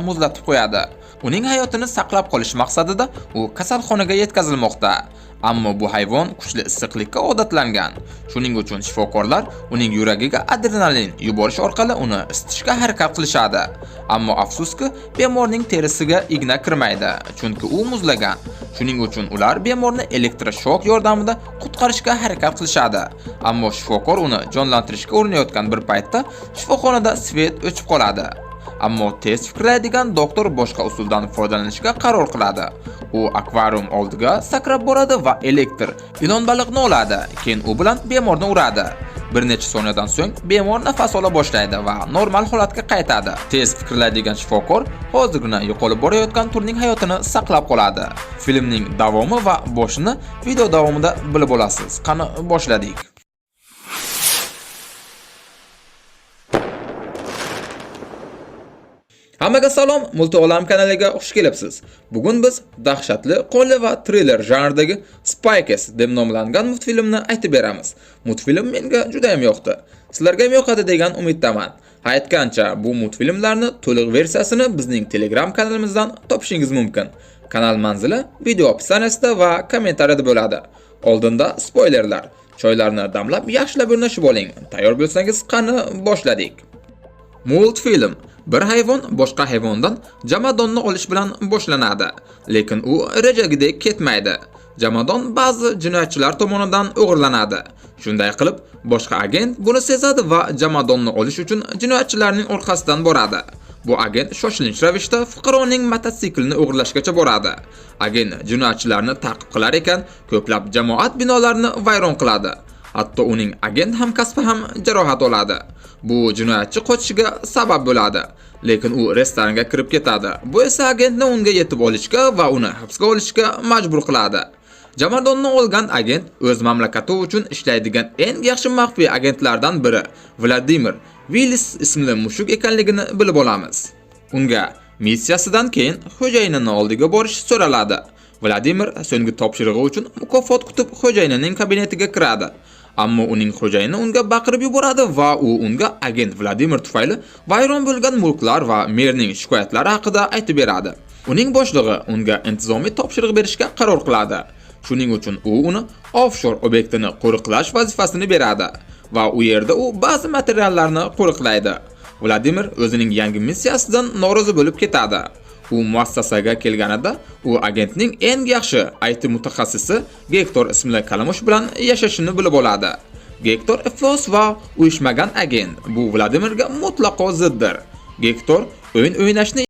muzlatib qo'yadi. Uning hayotini saqlab qolish maqsadida u kasalxonaga yetkazilmoqda. Ammo bu hayvon kuchli issiqlikka odatlangan. Shuning uchun shifokorlar uning yuragiga adrenalin yuborish orqali uni isitishga harakat qilishadi. Ammo afsuski, bemorning terisiga igna kirmaydi, chunki u muzlagan. Shuning uchun ular bemorni elektroshok yordamida qutqarishga harakat qilishadi. Ammo shifokor uni jonlantirishga urinayotgan bir paytda shifoxonada svet o'chib qoladi. Ammo tez fikrlaydigan doktor boshqa usuldan foydalanishga qaror qiladi. U akvarium oldiga sakrab boradi va elektr ilon baliqni oladi. Keyin u bilan bemorni uradi. Bir necha soniyadan so'ng bemor nafas ola boshlaydi va normal holatga qaytadi. Tez fikrlaydigan shifokor hozirgina yo'qolib borayotgan turning hayotini saqlab qoladi. Filmning davomi va boshini video davomida bilib olasiz. Qani boshladik. Hammaga salom, Multi Olam kanaliga xush kelibsiz. Bugun biz dahshatli, qonli va thriller janridagi Spikes deb nomlangan multfilmni aytib beramiz. Multfilm menga juda ham yoqdi. Sizlarga ham yoqadi degan umiddaman. Ha, aytgancha, bu multfilmlarni to'liq versiyasini bizning Telegram kanalimizdan topishingiz mumkin. Kanal manzili video описаниесida va kommentariyada bo'ladi. Oldinda spoilerlar. Choylarni damlab yaxshilab o'rnashib oling. Tayyor bo'lsangiz, qani boshladik. Multfilm bir hayvon boshqa hayvondan jomadonni olish bilan boshlanadi, lekin u rejagidek ketmaydi. Jomadon ba'zi jinoyatchilar tomonidan o'g'irlanadi. Shunday qilib, boshqa agent buni sezadi va jomadonni olish uchun jinoyatchilarning orqasidan boradi. Bu agent shoshilinch ravishda fuqaroning mototsiklini o'g'irlashgacha boradi. Agent jinoyatchilarni ta'qib qilar ekan, ko'plab jamoat binolarini vayron qiladi. Hatto uning agent hamkasbi ham jarohat oladi. Bu jinoyatchi qochishiga sabab bo'ladi. Lekin u restoranga kirib ketadi. Bu esa agentni unga yetib olishga va uni hibsga olishga majbur qiladi. Jomadonni olgan agent o'z mamlakati uchun ishlaydigan eng yaxshi maxfiy agentlardan biri Vladimir Willis ismli mushuk ekanligini bilib olamiz. Unga missiyasidan keyin xo'jayinini oldiga borish so'raladi. Vladimir so'nggi topshirig'i uchun mukofot kutib xo'jayinining kabinetiga kiradi. Ammo uning xo'jayini unga baqirib yuboradi va u unga agent Vladimir tufayli vayron bo'lgan mulklar va merning shikoyatlari haqida aytib beradi. Uning boshlig'i unga intizomiy topshiriq berishga qaror qiladi. Shuning uchun u uni offshore obyektini qo'riqlash vazifasini beradi va u yerda u ba'zi materiallarni qo'riqlaydi. Vladimir o'zining yangi missiyasidan norozi bo'lib ketadi. U muassasaga kelganida u agentning eng yaxshi IT mutaxassisi Gektor ismli kalamush bilan yashashini bilib oladi. Gektor iflos va uyushmagan agent. Bu Vladimirga mutlaqo ziddir. Gektor o'yin o'ynashni